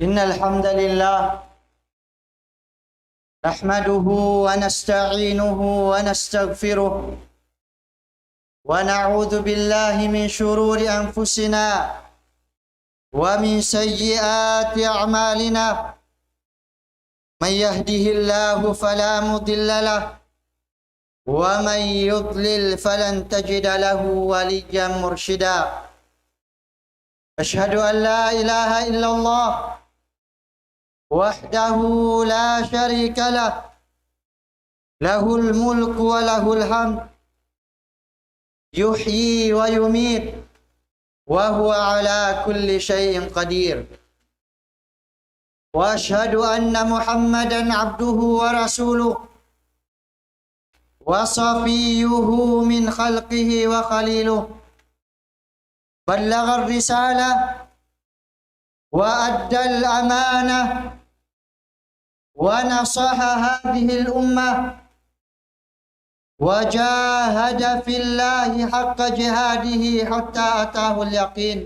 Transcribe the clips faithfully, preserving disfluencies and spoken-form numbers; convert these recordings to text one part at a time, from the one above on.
إن الحمد لله نحمده ونستعينه ونستغفره، ونعوذ بالله من شرور أنفسنا ومن سيئات أعمالنا. من يهده الله فلا مضل له، ومن يضلل فلن تجد له وليا مرشدا. أشهد أن لا إله إلا الله وحده لا شريك له، له الملك وله الحمد، يحيي ويميت، وهو على كل شيء قدير. وأشهد أن محمدا عبده ورسوله، وصفيه من خلقه وخليله، بلغ الرسالة وأدى الأمانة ونصح هذه الأمة وجاهد في الله حق جهاده حتى أتاه اليقين.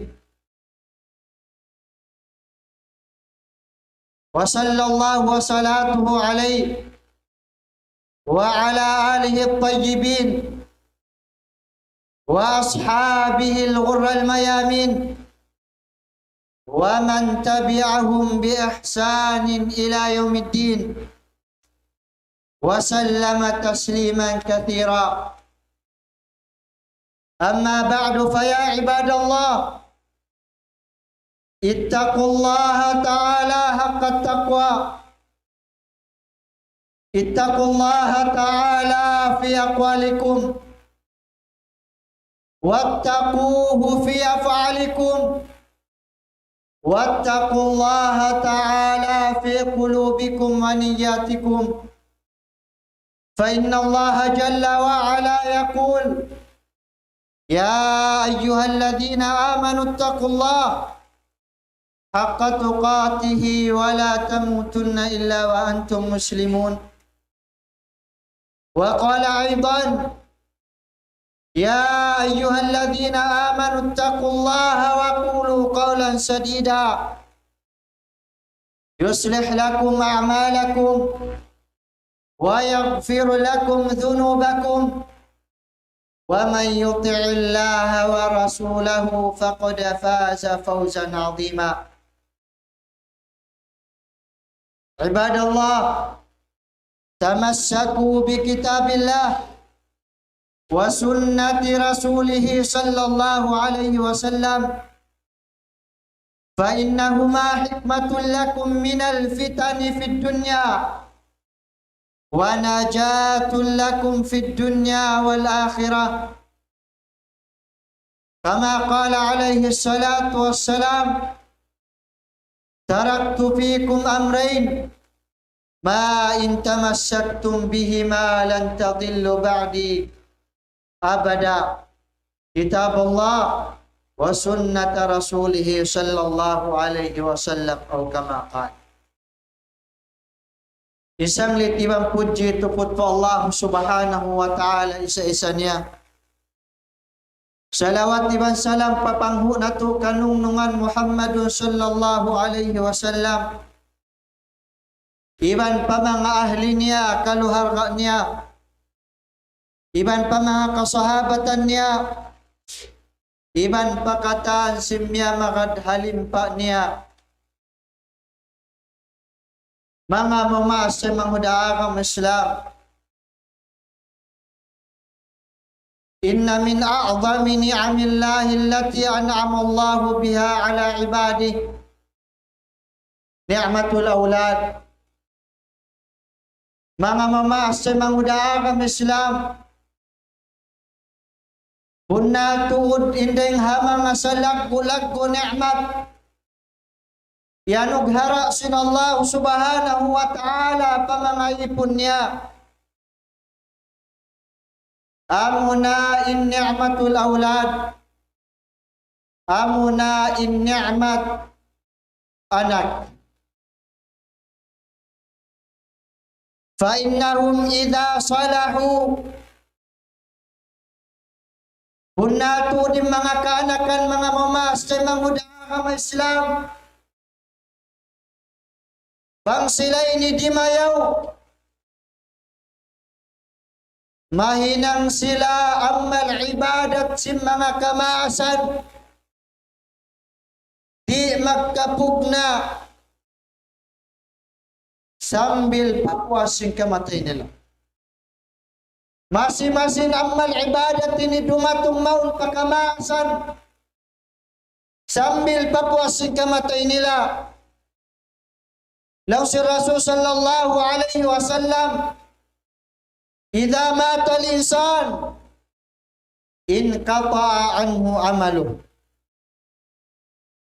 وصلى الله وصلاته عليه وعلى آله الطيبين وأصحابه الغر الميامين ومن تبعهم بإحسان إلى يوم الدين، وسلم تسليما كثيرا. أما بعد، فيا عباد الله، اتقوا الله تعالى حق التقوى. اتقوا الله تعالى في أقوالكم، واتقوه في أفعالكم، واتقوا الله تعالى في قلوبكم ونياتكم. فإن الله جل وعلا يقول: يا أيها الذين آمنوا اتقوا الله حق تقاته ولا تموتن إلا وأنتم مسلمون. وقال أيضا: يا أيها الذين آمنوا اتقوا الله وقولوا قولا سديدا يصلح لكم أعمالكم ويغفر لكم ذنوبكم ومن يطع الله ورسوله فقد فاز فوزا عظيما. عباد الله، تمسكوا بكتاب الله وسنة رسوله صلى الله عليه وسلم، فإنهما حكمة لكم من الفتن في الدنيا ونجاة لكم في الدنيا والآخرة. كما قال عليه الصلاة والسلام: تركت فيكم أمرين ما إن تمسكتم بهما لن تضلوا بعدي أبدا، كتاب الله وسنة رسوله صلى الله عليه وسلم، أو كما قال. Isab litiban pudji tuput pa Allah Subhanahu wa Ta'ala isa-isa niya. Salawat iban salam pa panghu' natu' kanungnungan Muhammadun sallallahu alayhi wasallam. Iban pa manga ahli niya, kaluarga niya. Iban pa manga kasahabatan niya. Iban pa katan sin miyamagad ha limpa niya. Manga mamaas taymanghud ha agama Islam. إن من أعظم نعم الله التي أنعم الله بها على عباده نعمة الأولاد. Manga mamaas taymanghud ha agama Islam. Bunnal tuud in dayng ha manga salaggu'-laggu' ni'mat iyanughara' sin Allah subhanahu wa ta'ala pa manga ipun niya. Amuna in ni'matul awlad. Amuna in ni'mat anak. فإنهم إذا صلحوا. Bunnal tuud in manga kaanakan, manga mamaas taymanghud ha agama Islam. Bang sila ini dimayaw, mahinang sila amal ibadat sin manga kamaasan, di' magkapugna' sambil pa puas sin kamatay nila. Masi-masi in amal ibadat ini dumatung mawn pa kamaasan sambil pa puas sin kamatay nila. Laung sin Rasul sallallahu alayhi wasallam, إذا مات الإنسان انقطع عنه عمله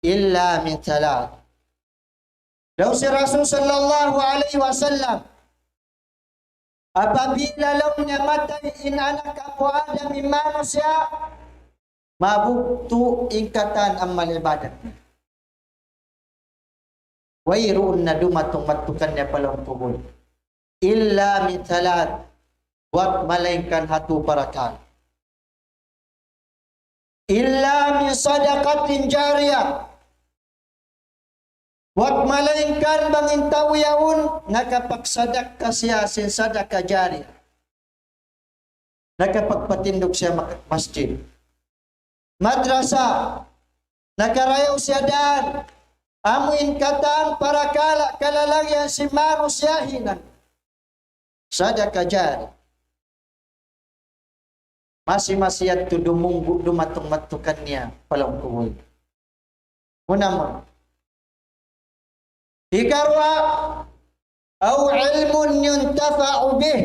إلا من ثلاث. Laung sin Rasul sallallahu alayhi wasallam, apabila laung niya matay in anak apu' Adam, in manusiya', mabugtu' in katan amal ibadat. Wayruun na dumatung madtu kaniya pa lawm kubul. إلا من ثلاث, buwat malaingkan ha tū parakala'. إلا من صدقة جارية. Buwat malaingkan bang in tau yaun nakapagsadakka siya sin sadaka jariyah. Nakapagpatindug siya mak-, masjid, madrasa, nakarayaw siya dān, amu in katan parakala' kalalagyan sin manusiya' hinang sadaka jariyah. Masi-masi yadtu dumunggu' dumatung madtu kaniya pa lawm kubul. Unu na? Hikaruwa, أو علم ينتفع به.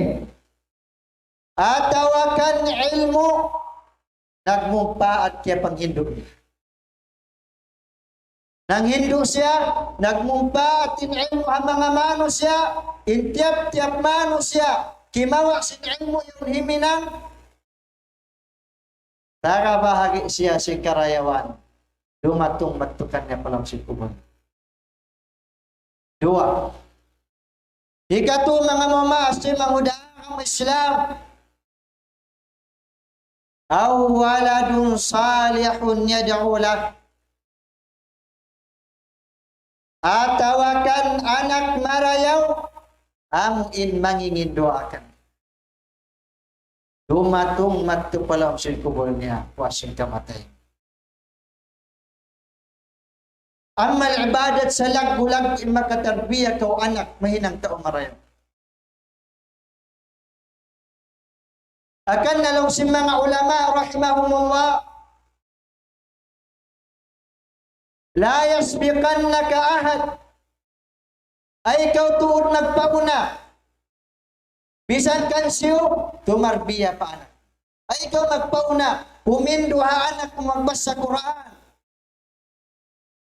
Atawa kan ilmu' nagmumpaat kiyapanghindu' niya. Nanghindu' siya, nagmumpaat in ilmu' ha manga manusiya', in tiyap-tiyap manusiya', kimawa' sin ilmu' yaun himinang, tagabahagi' siya sin karayawan, dumatung madtu kaniya pa lawm sin kubul. Duwa. Hikatū, manga mamaas taymanghud ha agama Islam. أو ولد صالح يدعو له. Atawa kan anak marayaw, amu in mangingin duwaa kaniya. Dumatung madtu pa lawm sin kubul niya, puas sin kamatay. Amal ibadat salaggu'-laggu' in makatarbiya kaw anak, mahinang tau marayaw. Hangkan na laung sin manga ulama rahimahumullah, لا يسبقنك أحد. Ayaw kaw tuud magpauna. Bisan kan hisiyu, tumarbiya pa anak. Ayaw kaw magpauna, humindu' ha anak mu magbasa Qur'an.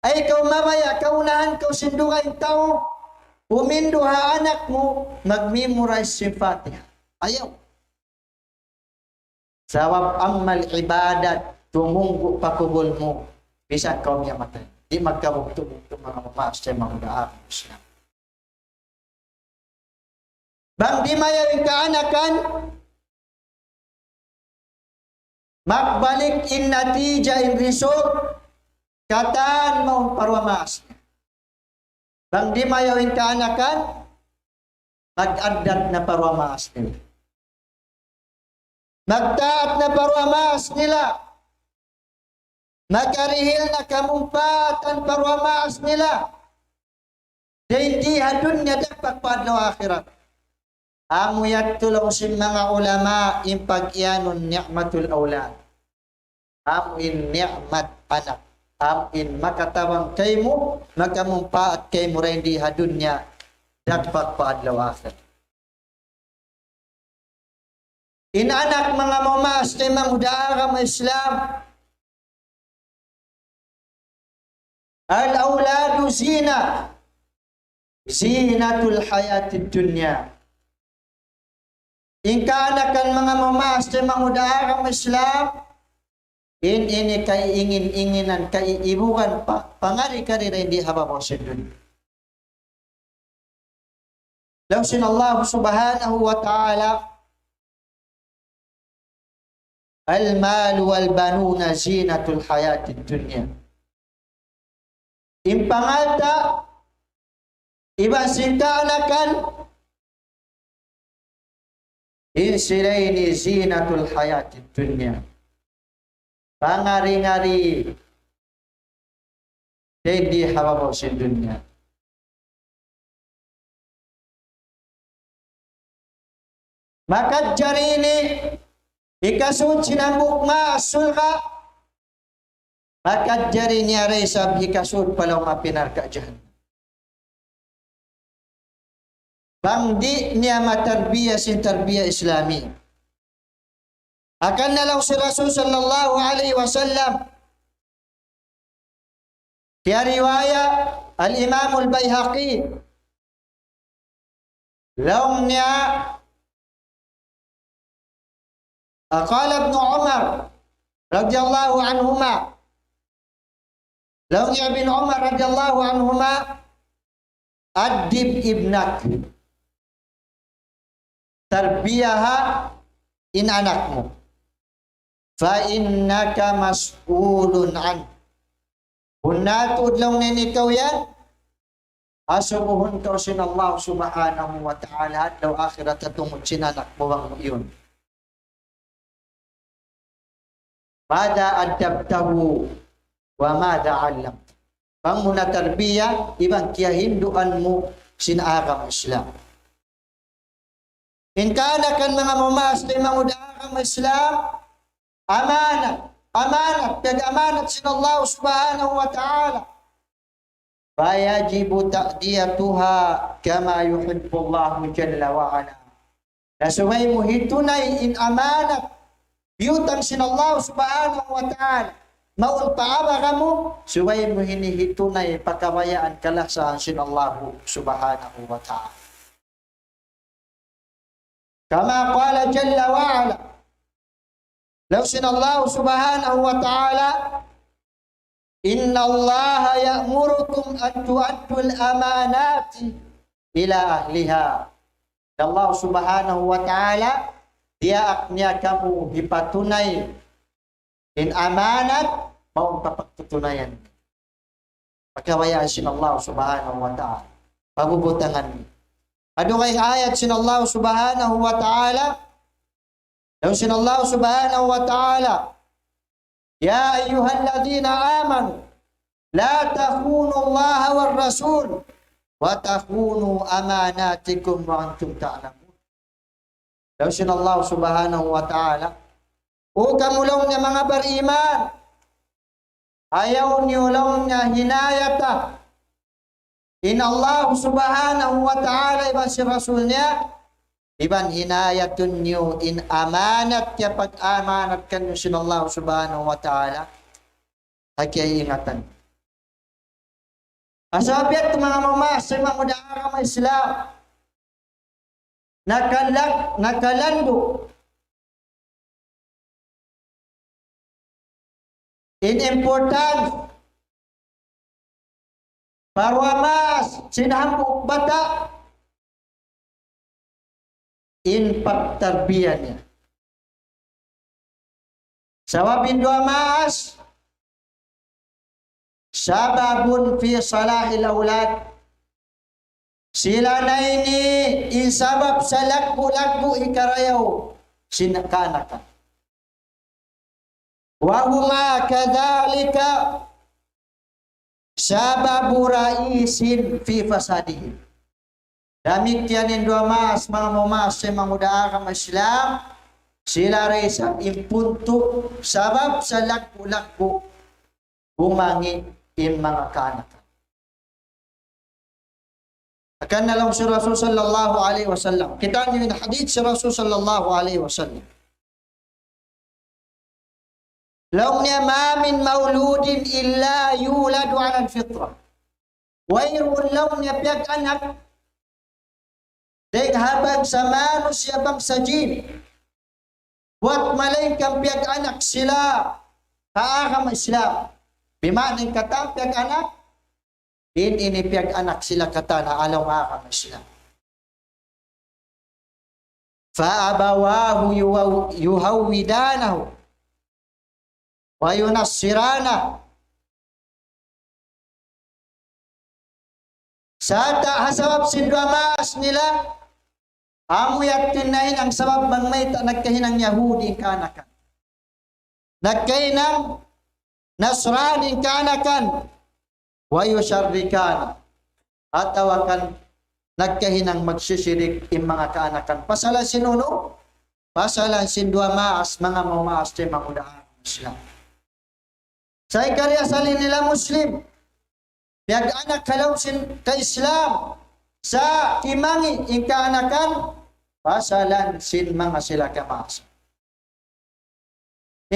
Ayaw kaw mabaya', kaunahan kaw sin dugaing tau, humindu' ha anak mu mag-memorize sin Fatiha. Ayaw. Sabab amal ibadat tumunggu' pa kubul mu, bisan kaw miyatay. Di' magkabugtu'-bugtu', manga mamaas taymanghud ha agama Islam. Bang dimayaw in kaanakan, Magbalik in natija, in result, katan mawn pa duwa maas. Bang di' mayaw in kaanakan, mag-addat na pa duwa maas nila. Magtaat na pa duwa maas nila. Makarihil na kamumpaatan pa duwa maas nila. Dayn di ha dunya dagpak pa adlaw akhirat. Amu yadtu laung sin manga ulama in pag-iyanun ni'matul awlad. Amu in ni'mat anak. Amu in makatabang kaymu, makamumpaat kaymu dayn di ha dunya, dagpak pa adlaw akhirat. In anak, manga mamaas taymanghud ha agama Islam, الأولاد زينة، زينة الحياة الدنيا. In kaanakan, manga mamaas taymanghud ha agama Islam, in ini kaiingin-inginan, kaiibugan pa, pangari-kari dayn di ha babaw sin dunya. Laung sin Allah subhanahu wa ta'ala, المال والبنون زينة الحياة الدنيا. In pangalta', iban sin kaanakan, in sila ini زينة الحياة الدنيا. Pangari-ngari dayn di ha babaw sin dunya. Makajari ini hikasud sin hambuuk maas surga', makajari niya da isab hikasud pa lawm api narka' jahannam. Bang di' niya matarbiya sin tarbiya Islami. Hangkan na laung sin Rasul sallallahu alayhi wasallam, kiyariwaya Al-Imam Al-Bayhaqi, laung niya, قال ابن عمر رضي الله عنهما, laung Ibn Umar radiyallahu anhuma, أدب ابنك, tarbiyaha in anak mu. فإنك مسؤول عنه. Bunnal tuud laung niya in ikaw yan, asubuhun kaw sin Allah subhanahu wa ta'ala adlaw akhirat ha tungud sin anak mu bang mu iyun. ماذا أدبته وماذا علمته. Bang mu natarbiya, iban kiyahinduan mu sin agama Islam. In kaanakan, manga mamaas taymanghud ha agama Islam, amanat, amanat, piyag-amanat sin Allah subhanahu wa ta'ala. فيجب تأديتها كما يحب الله جل وعلا. Na subay mu hitunay in amanat biyutang sin Allah subhanahu wa ta'ala mawn pa abaga mu, subay mu ini hitunay pa kabayaan kalasahan sin Allah subhanahu wa ta'ala. كما قال جل وعلا. Laung sin Allah subhanahu wa ta'ala, إن الله يأمركم أن تؤدوا الأمانات إلى أهلها. Allah subhanahu wa ta'ala, diyaak niya kamu hipatunay in amanat, mawn pa pagtutunayan. Pagkabayaan sin Allah subhanahu wa ta'ala. Pabubutangan. Adu kay ayat sin Allah subhanahu wa ta'ala. Laung sin Allah subhanahu wa ta'ala, يا أيها الذين آمنوا لا تخونوا الله والرسول وتخونوا أماناتكم وأنتم تعلمون. Laung sin Allah subhanahu wa ta'ala, O kamu laung niya manga bariman, ayaw niyu laung niya hinayata in Allah subhanahu wa ta'ala iban sin Rasul niya, iban hinayatun niyu in amanat kiyapag-amanat kaniyu sin Allah subhanahu wa ta'ala, ha kiyaiingatan. Sabab yadtu manga mamaas taymanghud ha agama Islam, nakalag-, nakalandu' in importance pa duwa maas sin hambuuk bata', in pagtarbiya niya. Sabab in duwa maas, sababun fi salahil awlad. Sila na ini in sabab sa laggu'-laggu' hikarayaw sin kaanakan. Wa huma kadhalika sababu ra'isin fi fasadihim. Damikkiyan in duwa maas, manga mamaas sin manga uda agama Islam, sila da isab in puntu' sabab sa laggu'-laggu' bumangi' in manga kaanakan. Hangkan na laung sin Rasul sallallahu alayhi wasallam. Kitaa niyu in hadith sin Rasul sallallahu alayhi wasallam. Laung niya, ما من مولود إلا يولد على الفطرة. Wayruun laung niya piyag-anak dayn ha bangsa manusiya' bangsa jin. Buwat malaingkan piyag-anak sila ha agama Islam. Bima'na in katan piyag-anak, in ini piyag-anak sila katan ha lawm agama Islam. فأبواه يو-، يهودانه وينصرانه. Sarta' ha sabab sin duwa maas nila, amu yadtu in nahinang sabab bang mayta' nagkahinang Yahudi in kaanakan. Nagkahinang Nasrani in kaanakan. ويشركانه. Atawa kan nagkahinang magsisirik in manga kaanakan. Pasalan sin unu? Pasalan sin duwa maas, manga mamaas sin manga uda agama Islam. Sa' hikari asal in nila Muslim. Piyag-anak ha lawm sin ka-Islam. Sa' kimangi' in kaanakan, pasalan sin manga sila kamaasan.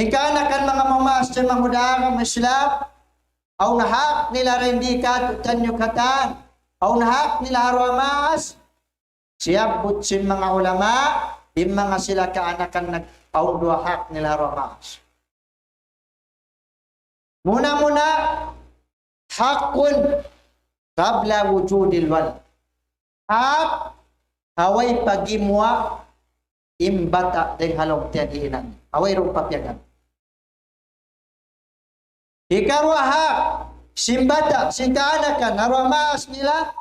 In kaanakan, manga mamaas sin manga uda agama Islam, awn hak nila dayn di katu'taniyu katan, awn hak nila ha duwa maas, siyabbut sin manga ulama, in manga sila kaanakan nag-, awn duwa hak nila ha duwa maas. Muna-muna, حق قبل وجود الولد. Hak ha way pa gimuwa' in bata' dayn ha lawm tiyan hi ina'. Ha way duun pa piyag-anak. Hikaruwa hak sin bata', sin kaanakan, ha duwa maas nila,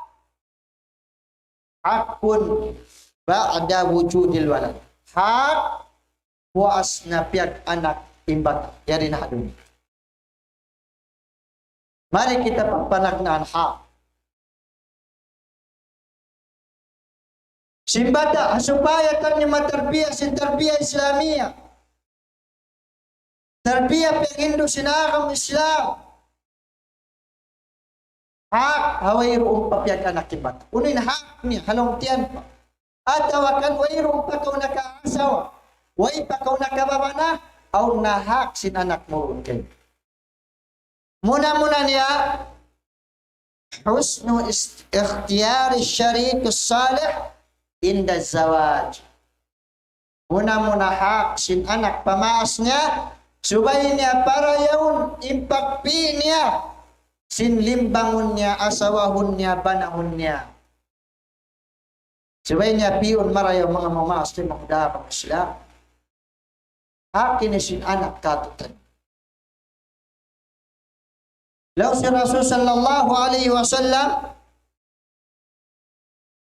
حق بعد وجود الولد. Hak puas na piyag-anak in bata'. Yari na ha dunya. Mari kita pagpanagnaan hak sin bata', ha supaya kaniya matarbiya sin tarbiya Islamiya. Tarbiya piyaghindu' sin agama Islam. Hak ha wayruun pa piyag-anak in bata'. Unu in hak niya ha lawm tiyan pa? Atawa kan wayruun pa kaw nakaasawa, way pa kaw nakababana, awn na hak sin anak mu duun kaymu. Muna-muna niya, حسن است-، اختيار الشريك الصالح عند الزواج. Muna-muna hak sin anak pa maas niya, subay niya parayawun in pagpi' niya sin limbangun niya, asawahun niya, banahun niya. Subay niya pi'un marayaw, manga mamaas sin manga uda agama Islam. Hak ini sin anak katu'taniyu. Laung sin Rasul sallallahu alayhi wasallam,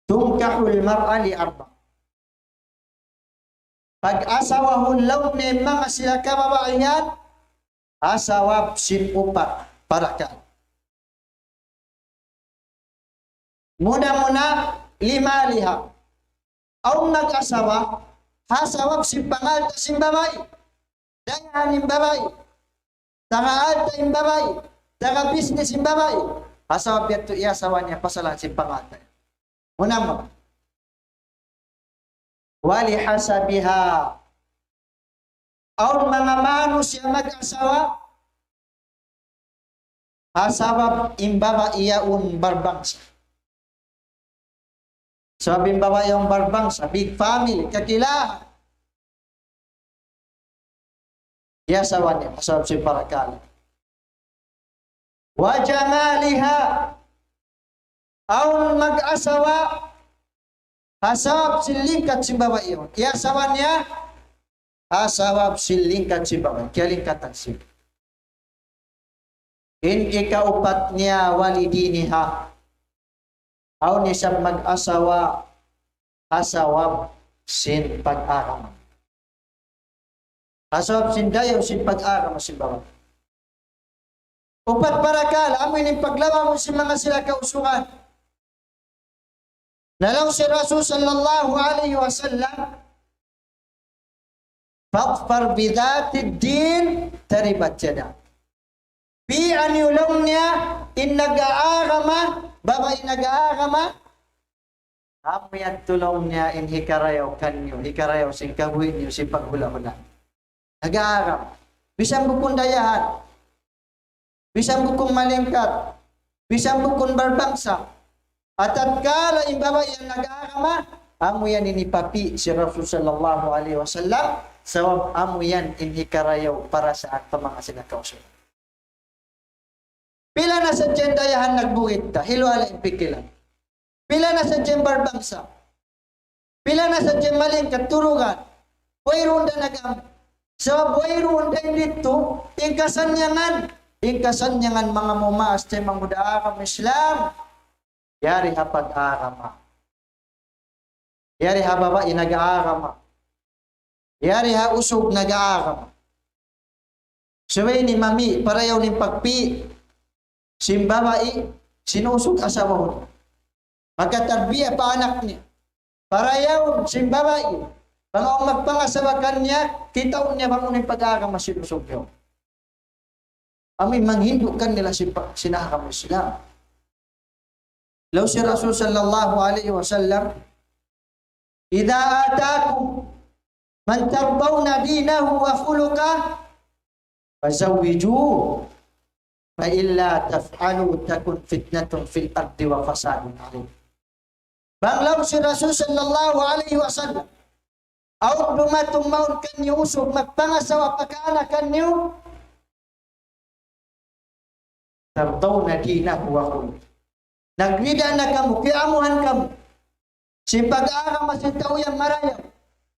تنكح المرأة لأربع. Pag-asawahun laung niya in manga sila kababaihan, ha sabab sin upat parakala'. Muna-muna, لمالها. Awn mag-asawa ha sabab sin pangalta' sin babai. Dayahan in babai. Taga alta' in babai. Taga business in babai. Ha sabab yadtu iyasawa niya pasalan sin pangalta'. Muna-muna. ولحسبها. Awn manga manusiya' mag-asawa ha sabab in babai yaun barbangsa. Sabab in babai yaun barbangsa, big family, kakilahan. Iyasawa niya, ha sabab sin parakala'. وجمالها. Awn mag-asawa ha sabab sin lingkat sin babai yaun. Iyasawa niya ha sabab sin lingkat sin babai, kiyalingkatan siya. In ikaupat niya, ولدينها. Awn isab mag-asawa ha sabab sin pag-agama. Ha sabab sin dayaw sin pag-agama sin babai. Upat parakala', amu in paglabay sin manga sila kausugan. Na laung sin Rasul sallallahu alayhi wasallam, فاظفر بذات الدين تربت يداك. Pi'an niyu laung niya in nag-aagama, babai nag-aagama, amu yan laung niya in hikarayaw kaniyu, hikarayaw sin kabuhi' niyu, sin paghula'-hula'. Nag-aagama. Bisan bukun dayahan. Bisan bukun malingkat, bisan bukun barbangsa. Atatkala in babai yan nag-agama, amu yan in hipapi' sin Rasul sallallahu alayhi wasallam, sabab amu yan in hikarayaw parasaan pa manga sila kausugan. Pila na sadja in dayahan nagbuhit ta, hilu ala in pikilan. Pila na sadja in barbangsa. Pila na sadja in malingkat, turugan. Wayruun da nag-am. Sabab wayruun da in didtu, in kasannyangan. In kasannyangan manga mumaas taymanghud ha agama Islam. Yari ha pag-agama. Yari ha babai nag-agama. Yari ha usug nag-agama. Subay ini mami, parayaw in pagpi' sin babai, sin usug asawahun. Makatarbiya pa anak niya. Parayaw sin babai, bang awn magpangasawa kaniya, kitaun niya bang unu in pag-agama sin usug niya. Amu in manghindu' kanila sin pa-, sin agama Islam. Laung sin Rasul sallallahu alayhi wasallam, إذا آتاكم من ترضون دينه وخلقه فزوجوه، وإلا تفعلوا تكن فتنة في الأرض وفساد عظيم. Bang laung sin Rasul sallallahu alayhi wasallam, awn dumatung mawn kaniyu usug magpangasawa pa kaanakan niyu, ترضون دينه وخلقه. Nagrida na kamu, kiyaamuhan kamu. Sin pag-agama sin tau yan marayaw.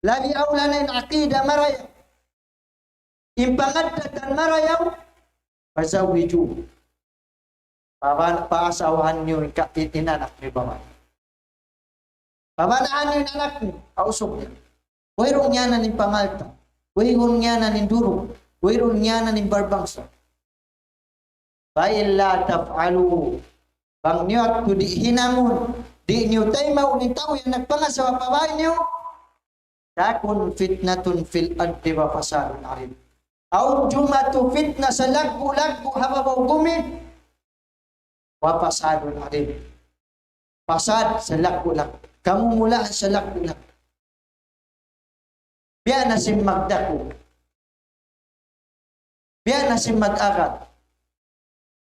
Labi awla na in aqida marayaw. In pangaddatan marayaw. فزوجوه. Paban-, paasawahan niyu in ka-, in, in anak niyu babai. Pabanahan niyu in anak niyu, ha usug niya. Wayruun niya na in pangalta', wayruun niya na in duruk, wayruun niya na in barbangsa. فإلا تفعلوا, bang niyu yadtu di' hinangun, di' niyu taymaun in tau yan nagpangasawa pa babai niyu, تكن فتنة في الأرض وفساد عظيم. Awn jumatu fitna salaggu'-laggu' ha babaw bumi, وفساد عظيم. Pasad salaggu'-laggu'. Kamumulaan salaggu'-laggu'. Biya' na sin magdaku. Biya' na sin mag-agad.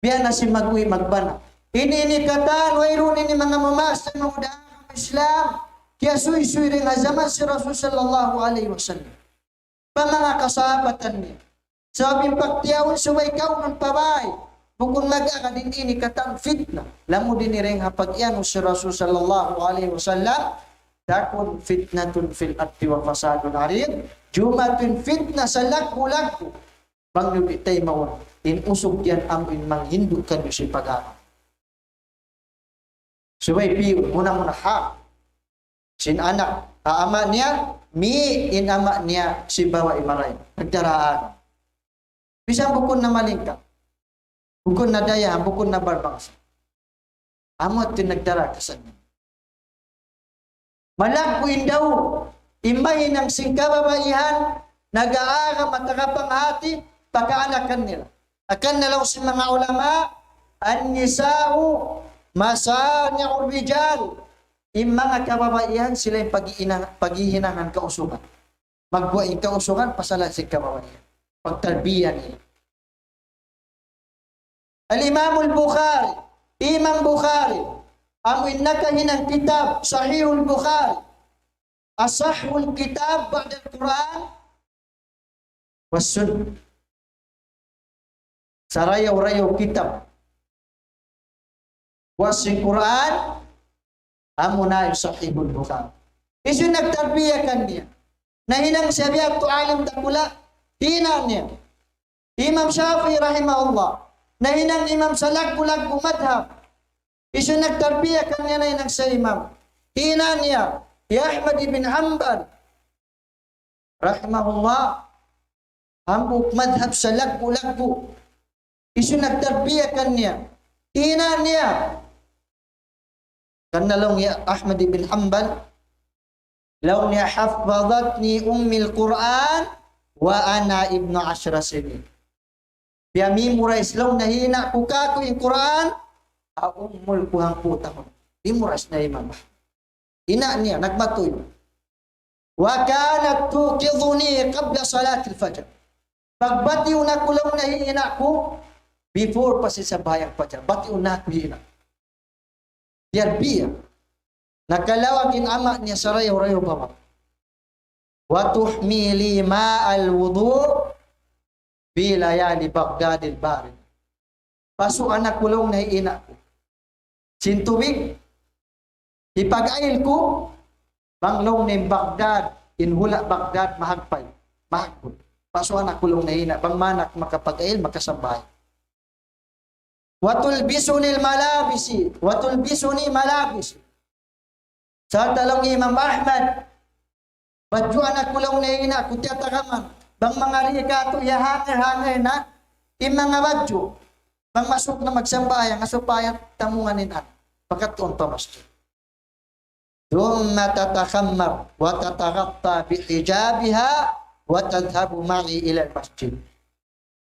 Biya' na sin mag-uwi' magbana. Ini, ini katan, wayruun ini manga mumaas taymanghud ha agama Islam. Kiyasuysuy dayn ha jaman sin Rasul sallallahu alayhi wasallam. Pa manga kasahabatan niya. Sabab in pagtiyaun subay kaunun pa bāy. Bukun mag-agad, in ini katan fitna. Lamud ini dayn ha pag-iyanun sin Rasul sallallahu alayhi wasallam, تكن فتنة في الأرض وفساد عظيم. Jumatu in fitna salaggu'-laggu'. Bang niyu di' taymaun, in usug yan amu in manghindu' kaniyu sin pag-agama. Subay piyu, muna-muna ha sin anak, ha ama' niya, mi in ama' niya sin babai marayaw. Nagdara agama. Bisan bukun na malingkat, bukun na dayahan, bukun na barbangsa. Amu yadtu in nagdara kasannyangan. Malaggu' in daw, in mahinang sin kababaihan, nag-aagama, taga panghati, pa kaanakan nila. Hangkan na laung sin manga ulama, النساء مصانع الرجال. In manga kababaihan, sila in paghihinang-, paghihinangan kausugan. Magbuhat in kausugan, pasal sin kababaihan. Pagtarbiya nila. Al-Imam al-Bukhari, Imam Bukhari, amu in nakahinang kitab Sahihul Bukhari, أصح الكتب بعد القرآن والسنة. Sarayaw-rayaw kitab. Buas sin Qur'an, amuna in Sahihul Bukhari. Hisiyu in nagtarbiya kaniya? Nahinang siya biya' tu alim dakula'. Hinang niya. Imam Shafi'i rahimahullah. Nahinang imam salaggu'-laggu' madhab. Hisiyu in nagtarbiya kaniya nahinang siya imam? Hinang niya. Hi Ahmad ibn Hanbal rahimahullah. Hambuuk madhab salaggu'-laggu'. Hisiyu in nagtarbiya kaniya? Hinang niya. Karna' laung hi Ahmad ibn Hanbal, laung niya, حفظتني أمي القرآن وأنا ابن عشر سنين. Piyamemorize laung niya hi ina' ku kāku' in Qur'an, ha umul ku hangpu' tahun. Memorize niya imam. Ina' niya, nagmatuyu. وكانت توقظني قبل صلاة الفجر. Pagbatiun aku laung niya hi ina' ku, before pa sin sambahayang fajar. Batiun na aku hi ina'. Tiyarbiya. Nakalawag in ama' niya sarayaw-rayaw babai. وتحمي لي ماء الوضوء في ليالي بغداد الباردة. Pasuan aku laung niya hi ina' ku sin tubig, hipag-ayil ku, bang laung niya in Baghdad, in hula' Baghdad, mahagpay, mahagpun. Pasuan aku laung niya hi ina', bang man aku makapag-ayil, makasambahayang. وتلبسني الملابس، وتلبسني ملابسي. Sarta' laung Imam Ahmad, badjuan aku laung niya hi ina' ku tiyatagaman. Bang manga di' katu' ya hanger-hanger na, in manga badju'. Bang masuk na magsambahayang, supaya tamungan in anu. Pagkadtuun pa masjid. ثم تتخمر وتتغطى بحجابها وتذهب معي إلى المسجد.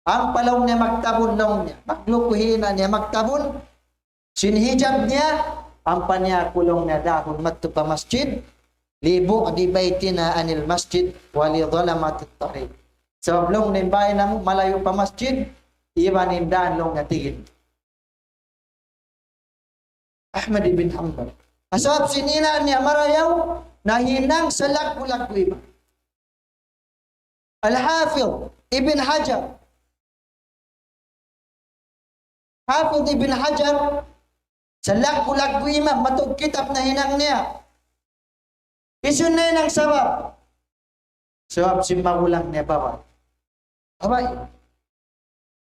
Ampa laung niya magtabun laung niya. Magluku hi ina' niya magtabun sin hijab niya. Ampa niya aku laung niya dahun madtu pa masjid. لبعد بيتنا عن المسجد ولظلمة الطريق. Sabab laung niya in bāy namu' malayu' pa masjid, iban in dān laung niya tigid. Ahmad ibn Hanbal. Sabab sin ina' niya marayaw, nahinang salaggu'-laggu' imam. Al-Hafidh Ibn Hajar. Hafidh Ibn Hajar, salaggu'-laggu' imam, mataud kitab nahinang niya. Hisiyu in nahinang sabab? Sabab sin magulang niya babai. Babai.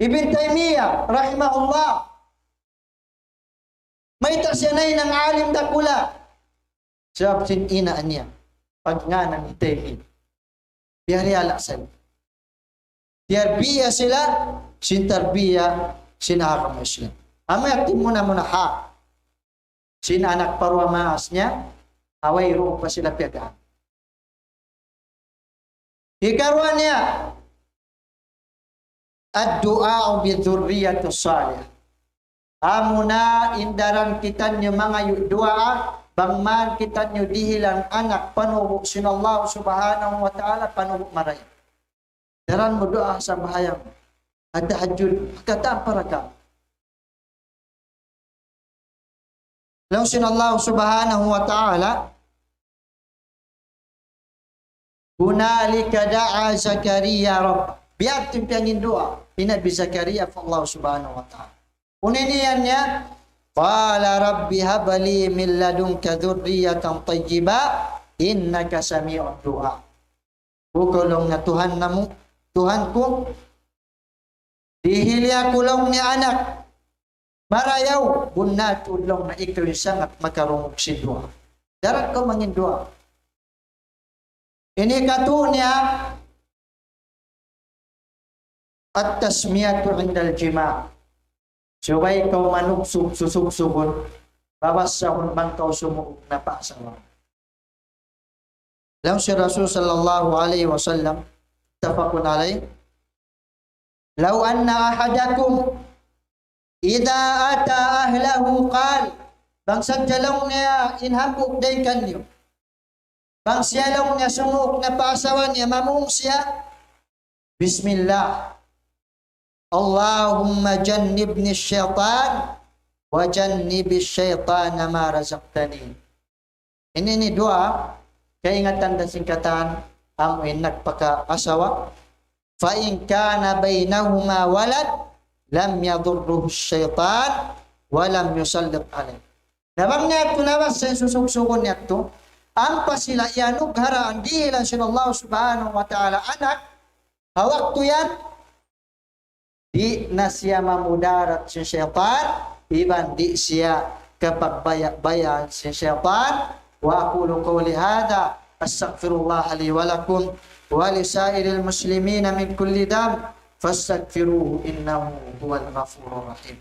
Ibn Taymiyyah, rahimahullah. Mayta' siya nahinang alim dakula'? Sabab sin ina' niya. Pagngānan hi Taymiyyah. Biya' ha yan laung niya. Tiyarbiya sila, sin tarbiya, sin agama Islam. Amu yadtu muna-muna ha. Sin anak pa duwa maas niya, ha wayruun pa sila piyag-anak. Hikaruwa niya, الدعاء بالذرية الصالحة. Amuna in daran kitaniyu mangayu' duwaa, bang man kitaniyu dihilan anak panubu' sin Allah Subhanahu wa Ta'ala, panubu' marayaw. Daran mu duwaa sambahayang, ha tahajjud, katan pa rakaat. Laung sin Allah Subhanahu wa Ta'ala, هنالك دعا زكريا ربه. Biya' ha yan in piyangin duwaa hi Nabi Zakaria pa Allah Subhanahu wa Ta'ala. Unu in iyan niya? قال رب هب لي من لدنك ذرية طيبة إنك سميع الدعاء. O kaw laung niya Tuhan namu', Tuhan ku, dihili aku laung niya anak marayaw, bunnal tuud laung niya ikaw in sangat makarungug sin duwaa. Daran kaw mangin duwaa. Ini katu' niya التسمية عند الجماع. Subay kaw manugsug susugsugun, babasahun bang kaw sumuuk na pa asawa. Laung sin Rasul sallallahu alayhi wasallam, متفق عليه, لو أن أحدكم إذا أتى أهله قال, bang sadja laung niya in hambuuk dayn kaniyu, bang siya laung niya sumuuk na pa asawa niya, mamung siya, بسم الله. اللهم جنبني الشيطان وجنب الشيطان ما رزقتني. Ini, ini duwaa, kaingatan da sin katan, amu in nagpakaasawa. فإن كان بينهما ولد لم يضره الشيطان ولم يسلط عليه. Na bang niya yadtu nabasa in susugsugun niya yadtu, ampa sila iyanugharaan, dihilan sin Allah Subhanahu wa Ta'ala anak, ha waktu yan, di' na siya mamudarat sin saytan, iban di' siya kapagbaya'-bayaan sin saytan. وأقول قولي هذا، أستغفر الله لي ولكم ولسائر المسلمين من كل ذنب، فاستغفروه إنه هو الغفور الرحيم.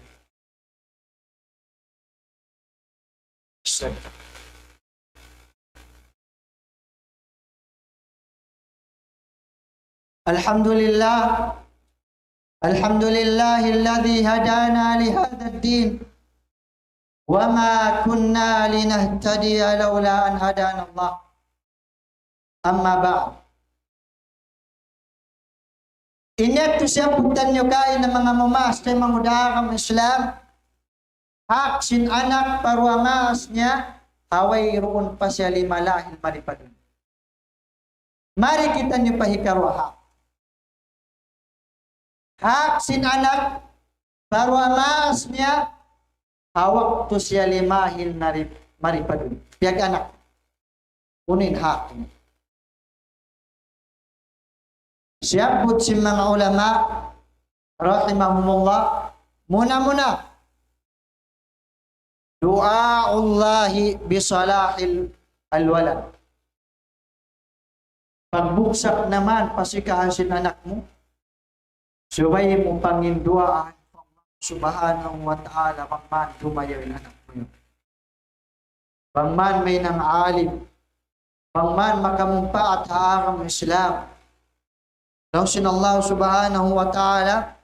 الحمد لله. الحمد لله الذي هدانا لهذا الدين وما كنا لنهتدي لولا أن هدانا الله. أما بعد. Ini yadtu siyabbut taniyu kaina manga mamaas taymanghud ha agama Islam, hak sin anak pa duwa maas niya, ha wayruun pa siya limahil mari pa dunya. Mari kitaniyu pa hikaruwa hak. Hak sin anak pa duwa maas niya, ha waktu siya limahil mari, mari pa dunya. Piyag-anak. Unu in hak niya. Siyabbut sin manga ulama, rahimahumullah, muna-muna, دعاء الله بصلاح الولد. Pagbugsak naman, pasikahan sin anak mu, subay mu panginduwaa Subhanahu wa Ta'ala, bang man dumayaw in anak mu yan. Bang man mahinang alim, bang man makamumpaat ha agama Islam. Laung sin Allah Subhanahu wa Ta'ala,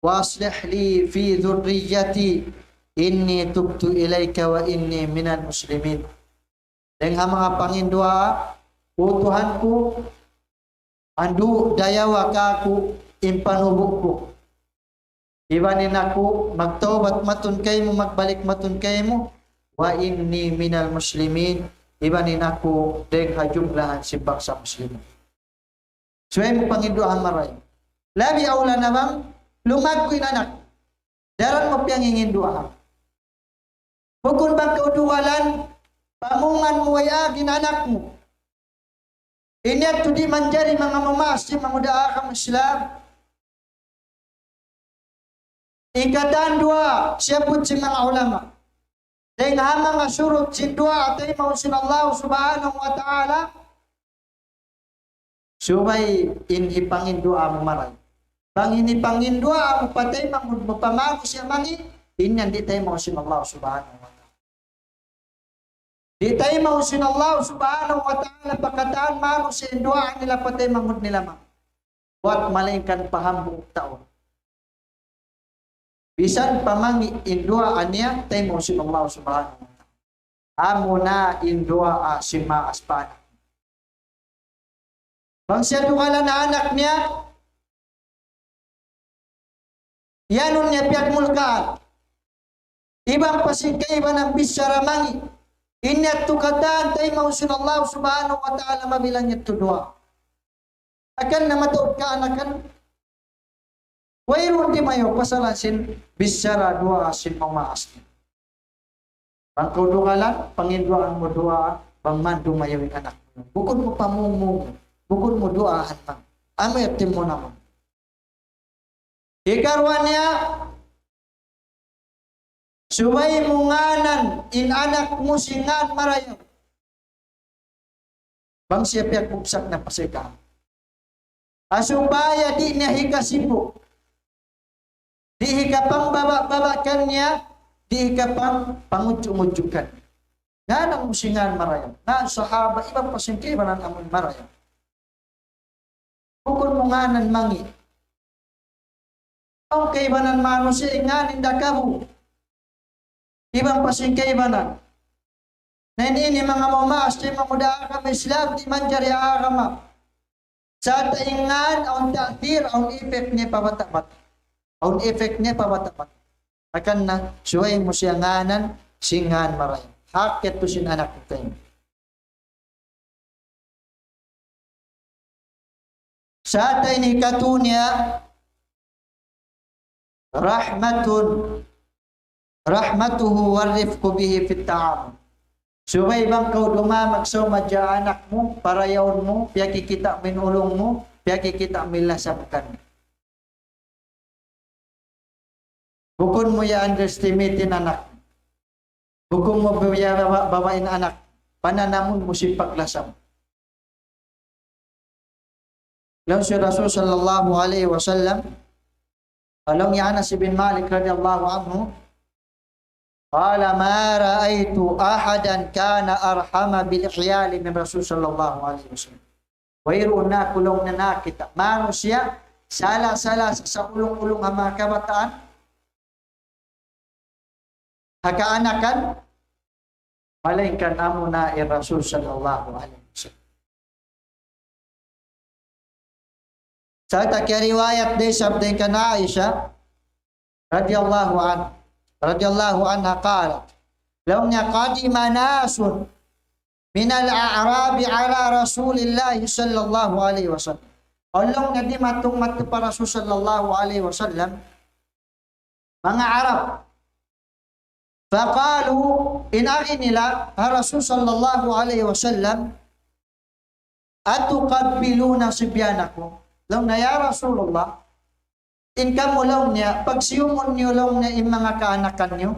وأصلح لي في ذريتي إني تبت إليك وإني من المسلمين. Dayn ha manga panginduwaa, O Tuhan ku, andu' dayawa kāku' in panubu' ku. Iban in aku magtawbat matun kaymu, magbalik matun kaymu, وإني من المسلمين, iban in aku dayn ha jumlahan sin bangsa Muslimin. Subay mu panginduwaahan marayaw. Labi awla na bang lumaggu' in anak. Daran mu piyanginginduwaahan. Bukun bang kaw dugalan, pamungan mu way agi in anak mu. Ini yadtu di' manjari manga mamaas taymanghud ha agama Islam. In katan duwaa, siyabbut sin manga ulama. Dayn ha manga surut sin duwaa taymaun sin Allah Subhanahu wa Ta'ala. Subay in hipanginduwaa mu marayaw. Bang in hipanginduwaa mu pa taymanghud mu pa manusiya' mangi', in yan di' taymaun sin Allah Subhanahu wa Ta'ala. Di' taymaun sin Allah Subhanahu wa Ta'ala pa katan manusiya' in duwaa nila pa taymanghud nila mangi'. Buwat malaingkan pa hambuuk tau. Bisan pa mangi' in duwaa niya, taymaun sin Allah Subhanahu wa Ta'ala. Amuna in duwaa sin maas pa anak. Bang siya dugalan ha anak niya, iyanun niya piyagmulkaan. Iban pa sin kaibanan bichara mangi'. In yadtu katan taymaun sin Allah Subhanahu wa Ta'ala mabilang yadtu duwaa. Hangkan na mataud kaanakan, wayruun dimayaw pasalan sin bichara duwaa sin mamaas. Bang kaw dugalan, panginduwaahan mu duwaa, bang man dumayaw in anak mu. Bukun mu pamungmung, bukun mu duwaahan man. Amu yadtu mu naman. Hikaruwa niya, subay mu ngānan in anak mu sin ngān marayaw. Bang siya piyagbugsak na pasal ka. Ha supaya di' niya hikasibu'. Di' hikapangbaba'-baba' kaniya, di' hikapangudju'-ngudju' kaniya. Ngānan mu sin ngān marayaw. Ngān sahaba, iban pa sin kaibanan amun marayaw. Bukun mu ngānan mangi'. Awn kaibanan manusiya' in ngān in dakabu'. Iban pa sin kaibanan. Na ini, ini manga mamaas, di' manga agama Islam, di' manjari agama. Sa' ta in ngān, awn ta'thir, awn effect niya pa bata'-bata'. Awn effect niya pa bata'-bata'. Hangkan na, subay mu siya ngānan, sin ngān marayaw. Hak yadtu sin anak mu kaymu. Sa' ta ini hikatu niya, رحمة، رحمته والرفق به في التعامل. Subay bang kaw dumamag sa umadja anak mu, parayawun mu, piyakikita' mu in ulung mu, piyakikita' mu in lasab kaniya. Bukun mu ya underestimate in anak. Bukun mu ya baba-, babain anak. Pananamun mu sin paglasab. Laung sin Rasul sallallahu alayhi wasallam, laung hi Anas ibn Malik radiyallahu anhu, قال: ما رأيت أحدا كان أرحم بالعيال من رسول صلى الله عليه وسلم. Wayruun na aku laung niya nakakita' manusiya', sala-sala sa ulung-ulung ha manga kabataan, ha kaanakan, malaingkan amuna in Rasul sallallahu alayhi wasallam. Sarta' kiyariwayat da isab dayn kan Aisha radiyallahu anha, radiyallahu anha qalat, laung niya, قدم ناس من الأعراب على رسول الله صلى الله عليه وسلم. Laung niya dimatung madtu pa Rasul sallallahu alayhi wasallam manga Arab. فقالوا, in agi nila ha Rasul sallallahu alayhi wasallam, أتقبلون صبيانكم؟ Laung niya, "Ya Rasulullah, in kamu," laung niya, "pagsiyumun niyu," laung niya, "in manga kaanakan niyu?"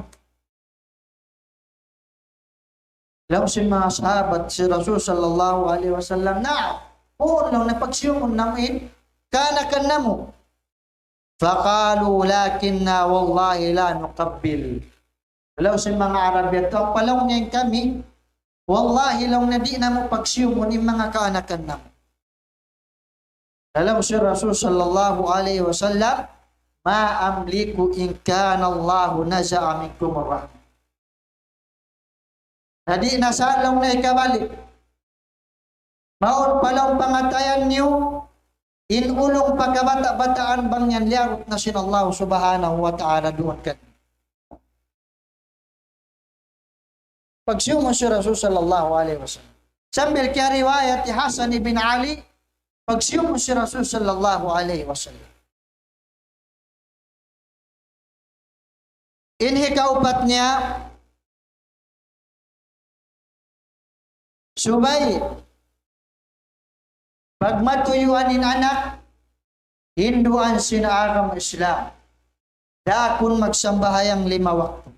Laung sin manga sahabat sin Rasul sallallahu alayhi wasallam, "نعم." Huun, laung niya, pagsiyumun namu' in kaanakan namu'. فقالوا لكنا والله لا نقبل. Laung sin manga Arab yadtu, "Ampa," laung niya, "in kami, wallahi," laung niya, "di' namu' pagsiyumun in manga kaanakan namu'." Laung sin Rasul sallallahu alayhi wasallam, ما أملك إن كان الله نزع منكم الرحمة. Na di' na sa laung niya hikabalik. Mawn pa laung pangatayan niyu, in ulung pa kabata'-bataan bang yan liyarut na sin Allah subhanahu wa ta'ala duun kaniyu. Pagsiyumun sin Rasul sallallahu alayhi wasallam. Sambil kiyariwayat hi Hasan ibn Ali, pagsiyumun sin Rasul sallallahu alayhi wasallam. In hikaupat niya, subay pagmatuyuan in anak, hinduan sin agama Islam. Daakun magsambahayang lima waktu.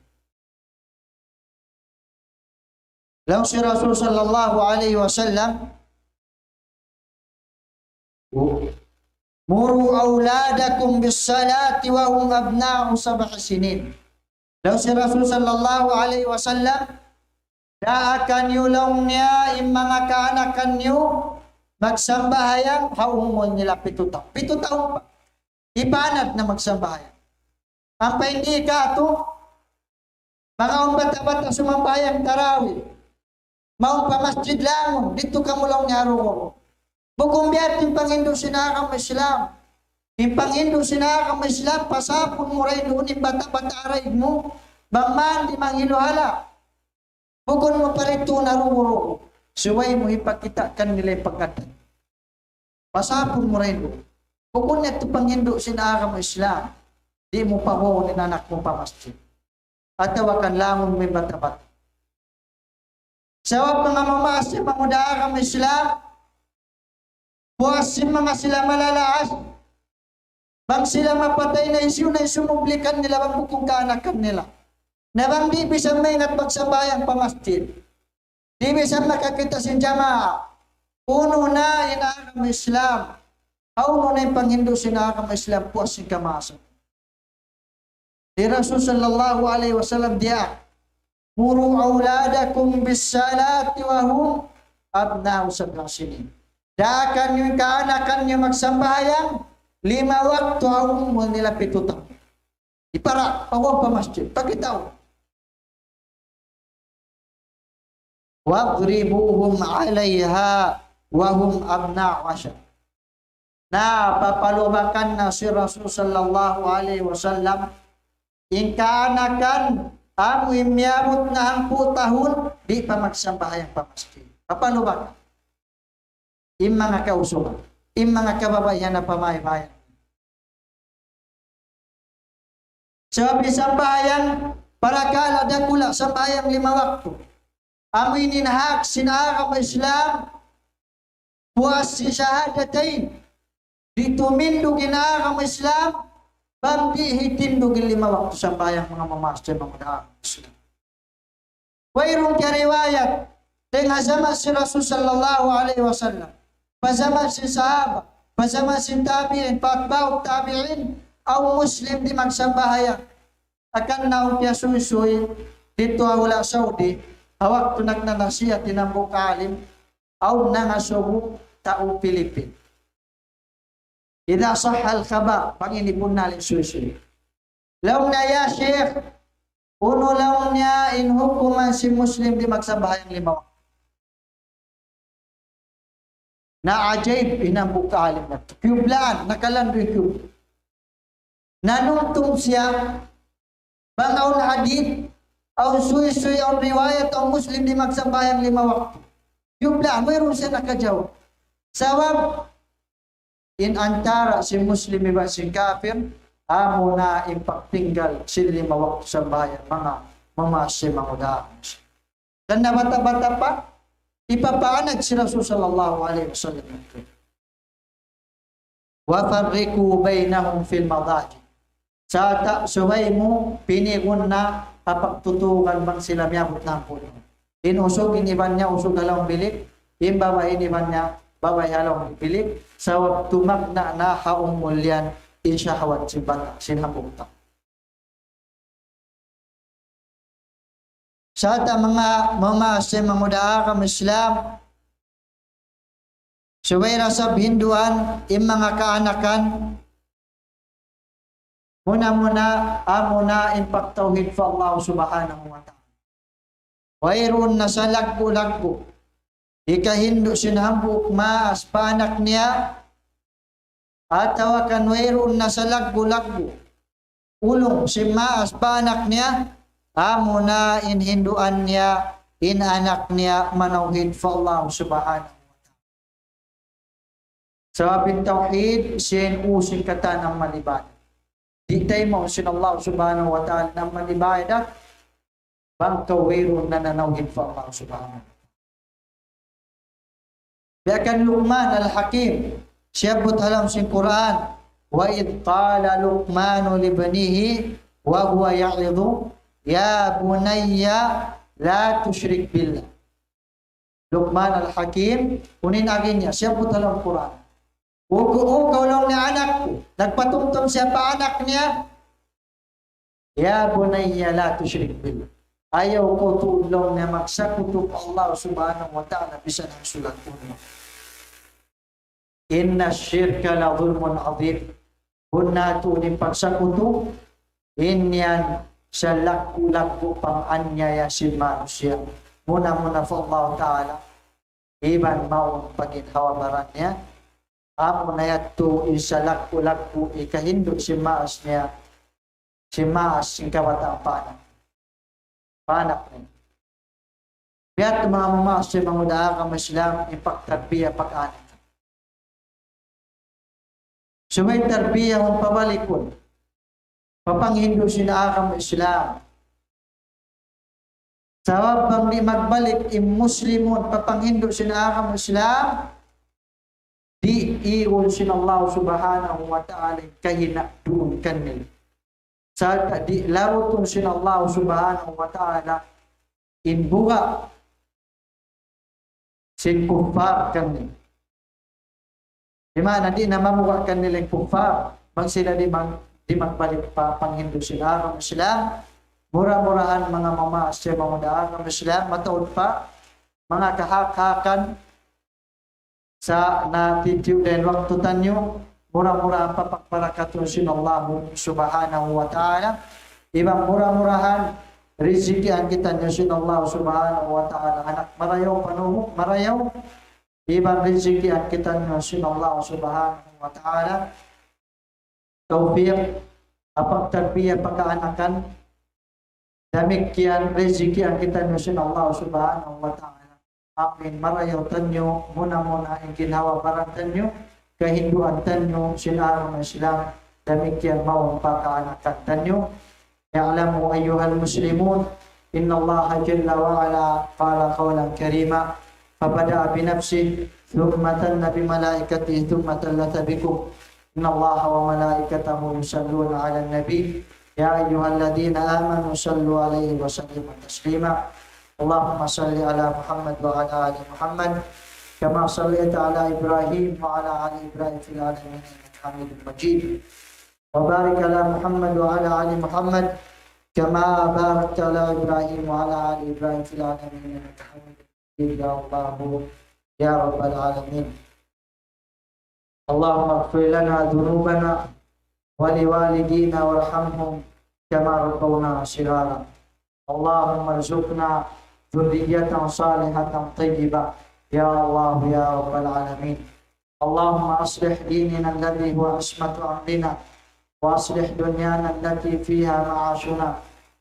Laung sin Rasul sallallahu alayhi wasallam, مروا أولادكم بالصلاة وهم أبناء سبع سنين. Laung sin Rasul sallallahu alayhi wasallam, daakan niyu laung niya in manga kaanakan niyu magsambahayang ha umul nila pitu taun. Pitu taun pa. Ipanad na magsambahayang. Ampa in di' katu', manga awn bata'-bata' sumambahayang tarawih. Mawn pa masjid langun, didtu kamu laung niya ha dugaw. Bukun biya' ha yan in panghindu' sin agama Islam. In panghindu' sin agama Islam, pasapun mu dayn duun in bata'-bata' daig mu, bang man di' manghiluhala'. Bukun mu pa didtu ha dugaw. Subay mu hipakita' kanila in pag-addat. Pasapun mu dayn duun. Bukun yadtu panghindu' sin agama Islam. Di' mu pabaun in anak mu pa masjid. Atawa kan langun mu in bata'-bata'. Sabab manga mamaas sin manga agama Islam, puas sin manga sila malalaas, bang sila mapatay na hisiyu na in sumublikan nila bang bukun kaanakan nila. Na bang di' bisan maingat magsambahayang pa masjid. Di' bisan makakita' sin jamaa. Unu na in agama Islam. Unu na in panghindu' sin agama Islam, puas sin kamaasan. Hi Rasul sallallahu alayhi wasallam diyaak, مروا أولادكم بالصلاة وهم أبناء سبع سنين. Daakan niyu in kaanakan niyu magsambahayang lima waktu ha umul nila pitu taun. Ipara, pabaun pa masjid, pakitaun. واضربوهم عليها وهم أبناء عشر. Na papalubakan na sin Rasul sallallahu alayhi wasallam in kaanakan amu in miyabut na hangpu' tahun, di' pa magsambahayang pa masjid. Papalubakan. In manga kausugan, in manga kababaihan ha pamahayag. Sabab in sambahayang parakala' dakula', sambahayang lima waktu. Amu ini in hak sin agama Islam, puas sin shahadatain. Di' tumindug in agama Islam, bang di' hitindug in lima waktu sambahayang, manga mamaas taymanghud ha agama Islam. Wayruun kiyariwayat, dayn ha jaman sin Rasul sallallahu alayhi wasallam, pa jaman sin sahaba, pa jaman sin tabi'in, pa atba'ut tabi'in, awn Muslim di' magsambahayang. Hangkan na awn piyasuysuy didtu ha hula' Saudi, ha waktu nagnanasihat in hambuuk alim, awn nangasubu tau Pilipin. إذا صح الخبر, bang ini bunnal in suysuy. Laung niya, "Ya Sheikh, unu," laung niya, "in hukuman sin Muslim di' magsambahayang lima waktu?" Naajaib in hambuuk alim natu'. Kiyublaan, nakalandu' in kiyub-. Nanumtum siya, bang awn hadith, awn suysuy, awn riwayat, awn Muslim di' magsambahayang lima waktu. Kiyublaan, wayruun siya nakajawab. Sabab, in antara' sin Muslim iban sin kafir, amuna in pagtinggal sin lima waktu sambahayang, manga mamaas taymanghud ha agama Islam. Hangkan na bata'-bata' pa, hipapaanad sin Rasul sallallahu alayhi wasallam. وفرقوا بينهم في المضاجع. Sarta' subay mu pinigun na ha pagtutugan bang sila miyabut na ha punu'. In usug in iban niya usug ha lawm bilik, in babai in iban niya babai ha lawm bilik, sabab tumagna' na ha umul yan in shahwat sin bata', sin hambuuk tau. Sarta' manga mamaas taymanghud ha agama Islam, subay da isab hinduan in manga kaanakan, muna-muna, amuna in pagtawhid pa Allah Subhanahu wa Ta'ala. Wayruun na salaggu'-laggu' hikahindu' sin hambuuk maas pa anak niya, atawa kan wayruun na salaggu'-laggu' ulung sin maas pa anak niya, amuna in hinduan niya in anak niya manawhid pa Allah Subhanahu wa Ta'ala. Sabab in tawhid, siya in u sin katan amal ibadat. Di' taymaun sin Allah Subhanahu wa Ta'ala in amal ibadat, bang kaw wayruun na nanawhid pa Allah Subhanahu wa Ta'ala. Biya' kan Luqman Al-Hakim, siyabbut ha lawm sin Qur'an, وإذ قال لقمان لابنه وهو يعظه يا بني لا تشرك بالله. Luqman Al-Hakim, unu in agi niya, siyabbut ha lawm Qur'an. "O kaw, o kaw," laung niya, "anak ku." Nagpatumtum siya pa anak niya, "يا بني لا تشرك بالله." "Ayaw kaw tuud," laung niya, "magsakutu pa Allah Subhanahu wa Ta'ala bisan hangsulag unu." "إن الشرك لظلم عظيم." Bunnal tuud in pagsakutu, in yan salaggu'-laggu' panganiaya sin manusiya'. Muna-muna pa Allah Ta'ala, iban mawn pa ginhawa-baran niya. Amuna yadtu in salaggu'-laggu' hikahindu' sin maas niya, sin maas sin kabataan pa anak. Pa anak niya. Biya' ha manga mamaas taymanghud ha agama Islam, in pagtarbiya pag-anak. Subay tarbiyahun pabalikun. Papanghindu' sin agama Islam. Sabab bang di' magbalik in Muslimun papanghindu' sin agama Islam, di' igun sin Allah Subhanahu wa Ta'ala in kahinaduun kanila. Sarta' di' larutun sin Allah Subhanahu wa Ta'ala in buga' sin kuffar kanila. Di' maana di' na mabuga' kanila in kuffar, bang sila di' mag-, di' magbalik pa panghindu' sin agama Islam. Mura-murahan manga mamaas taymanghud ha agama Islam, mataud pa manga kahak-hakan sa' natitiyu' da in waktu taniyu, mura-murahan papagbarakatun sin Allah Subhanahu wa Ta'ala. Iban mura-murahan rizikian kitaniyu sin Allah Subhanahu wa Ta'ala anak marayaw, panuhuk marayaw. Iban rizikian kitaniyu sin Allah Subhanahu wa Ta'ala tawfiq, ha pagtarbiya pag-aanakan. Damikkiyan rizikian kitaniyu sin Allah Subhanahu wa Ta'ala. Amin. Marayaw taniyu, muna-muna in ginhawa-baran taniyu, kahinduan taniyu sin agama Islam, damikkiyan mawn pa kaanakan taniyu. اعلموا أيها المسلمون إن الله جل وعلا قال قولا كريما، فبدأ بنفسه، ثم ثنى بملائكته، ثم ثلث بكم، إن الله وملائكته يصلون على النبي، يا أيها الذين آمنوا صلوا عليه وسلموا تسليما. اللهم صل على محمد وعلى آل محمد، كما صليت على إبراهيم وعلى آل إبراهيم في العالمين إنك حميد مجيد. وبارك على محمد وعلى آل محمد، كما باركت على إبراهيم وعلى آل إبراهيم في العالمين إنك حميد مجيد، يا الله، يا رب العالمين. اللهم اغفر لنا ذنوبنا ولوالدينا وارحمهم كما ربونا صغارا. اللهم ارزقنا ذرية صالحة طيبة، يا الله، يا رب العالمين. اللهم أصلح ديننا الذي هو عصمة أمرنا، وأصلح دنيانا التي فيها معاشنا،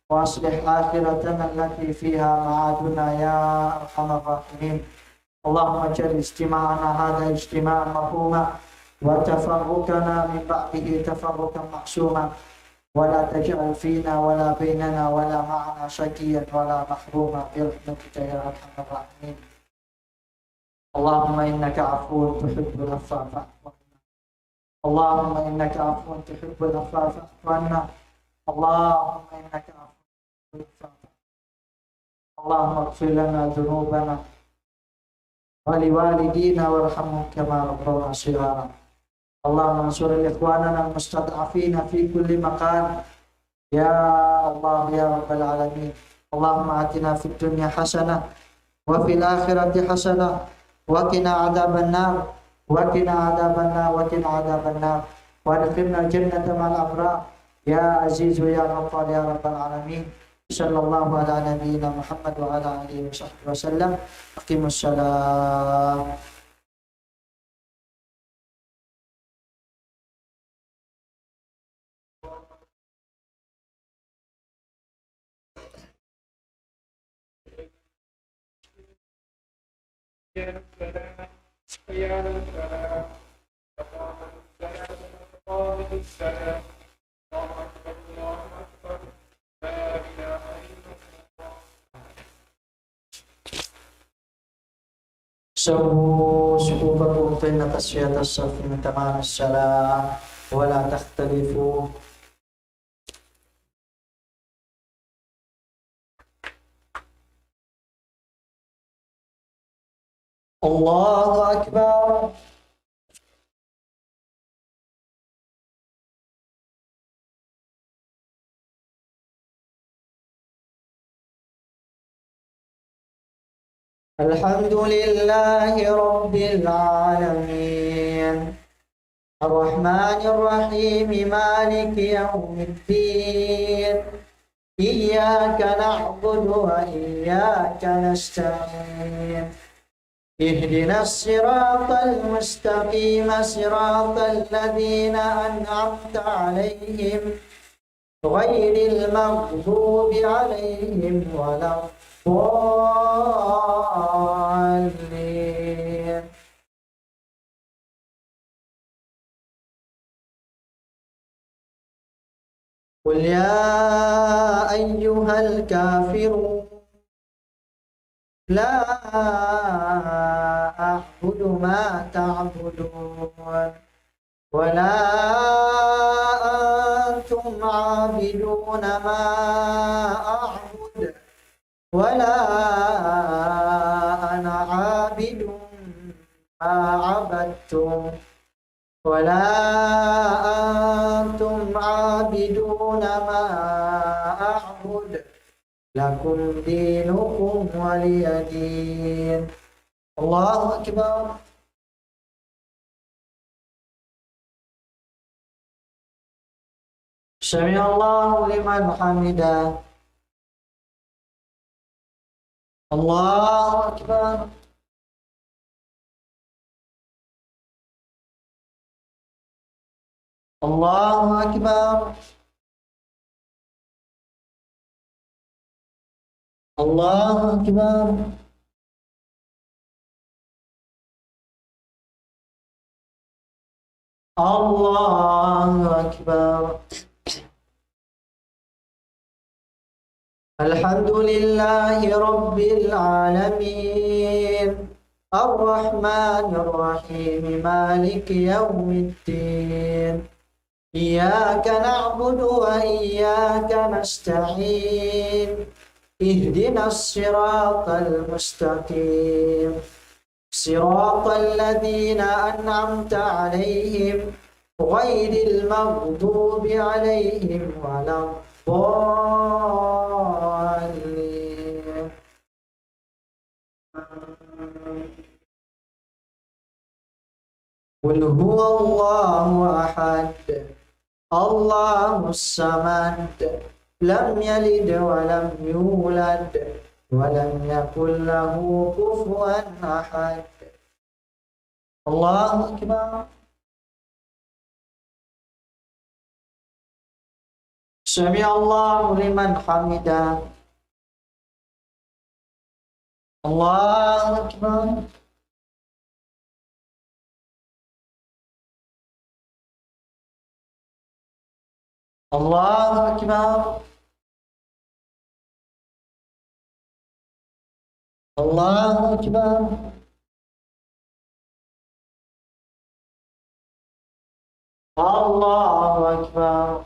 وأصلح آخرتنا التي فيها معادنا، يا أرحم الراحمين. اللهم اجعل اجتماعنا هذا اجتماعا مرحوما، وتفرقنا من بعده تفرقا معصوما، ولا تجعل فينا ولا بيننا ولا معنا شقيا ولا محروما برحمتك يا أرحم الراحمين. اللهم إنك عفو تحب العفو فاعف عنا. اللهم إنك عفو تحب العفو فاعف عنا. اللهم إنك عفو تحب العفو فاعف عنا. اللهم اغفر لنا ذنوبنا ولوالدينا وارحمهم كما ربونا صغارا. اللهم انصر إخواننا المستضعفين في كل مكان، يا الله، يا رب العالمين. اللهم آتنا في الدنيا حسنة وفي الآخرة حسنة وقنا عذاب النار، وقنا عذاب النار، وقنا عذاب النار، وأدخلنا الجنة مع الأبرار، يا عزيز يا غفار يا رب العالمين. صلى الله على نبينا محمد وعلى آله وصحبه وسلم. أقيموا الصلاة. سووا صفوفكم فإن تسوية الصف من تمام الصلاة ولا تختلفوا. الله أكبر. الحمد لله رب العالمين. الرحمن الرحيم. مالك يوم الدين. إياك نعبد وإياك نستعين. اهدنا الصراط المستقيم، صراط الذين أنعمت عليهم، غير المغضوب عليهم ولا الضالين. قل يا أيها الكافرون، لا أعبد ما تعبدون، ولا أنتم عابدون ما أعبد، ولا أنا عابد ما عبدتم، ولا أنتم عابدون ما أعبد، لكم دينكم ولي دين. الله أكبر. سمع الله لمن حمده. الله أكبر. الله أكبر. الله أكبر. الله أكبر. الحمد لله رب العالمين. الرحمن الرحيم. مالك يوم الدين. إياك نعبد وإياك نستعين. اهدنا الصراط المستقيم. صراط الذين أنعمت عليهم غير المغضوب عليهم ولا الضالين. قل هو الله أحد. الله الصمد. لم يلد ولم يولد. ولم يكن له كفوا أحد. الله أكبر. سمع الله لمن حمده. الله أكبر. الله أكبر. الله أكبر. الله أكبر.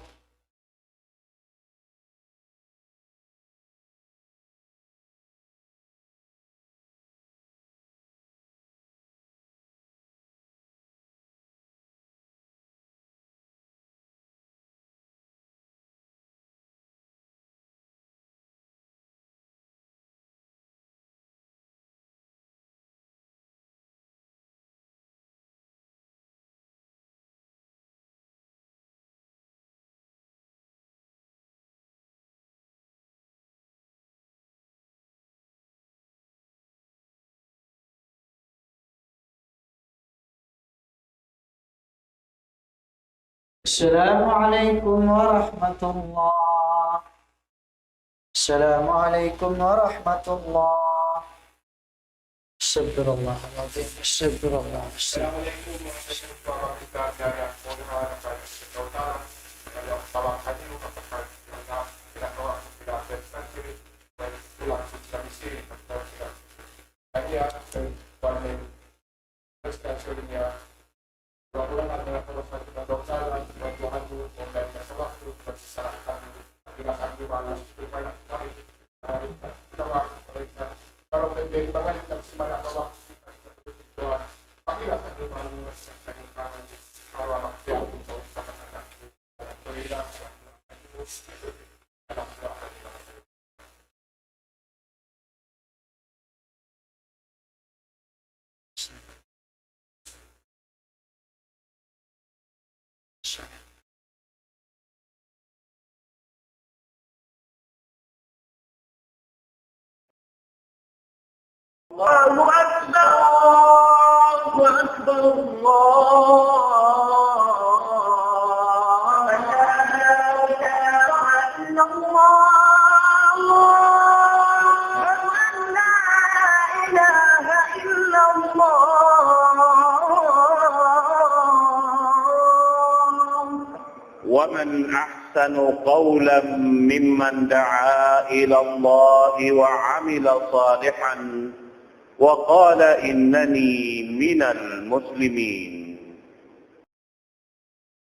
السلام عليكم ورحمة الله. السلام عليكم ورحمة الله. أستغفر الله العظيم، أستغفر الله، أستغفر الله. الله أكبر، الله أكبر، الله أكبر. أشهد أن لا إله إلا الله. أشهد أن لا إله إلا الله. ومن أحسن قولا ممن دعا إلى الله وعمل صالحا وقال إنني من المسلمين.